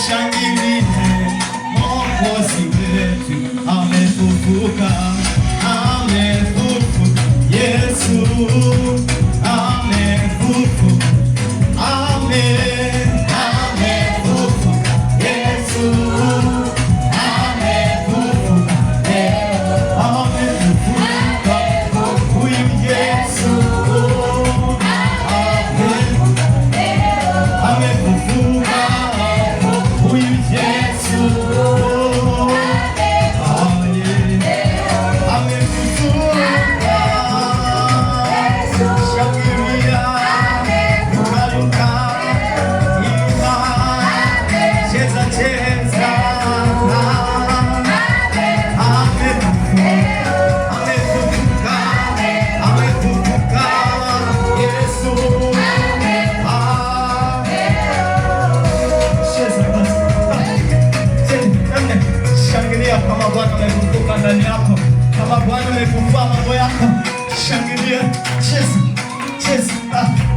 Tushangilie, Mwokozi wetu amefufuka, amefufuka, Yesu amefufuka, amefufuka, Yesu amefufuka, amefufuka, huyu Yesu amefufuka, huyu Yesu amefufuka. Shangilia, ruka, imba, cheza cheza, amefufuka, amefufuka, amefufuka, Yesu. Ah, cheza basi. Nne. Shangilia kama Bwana amefufuka ndani yako, kama Bwana amefufua mambo yako, shangilia, cheza, cheza. Ah.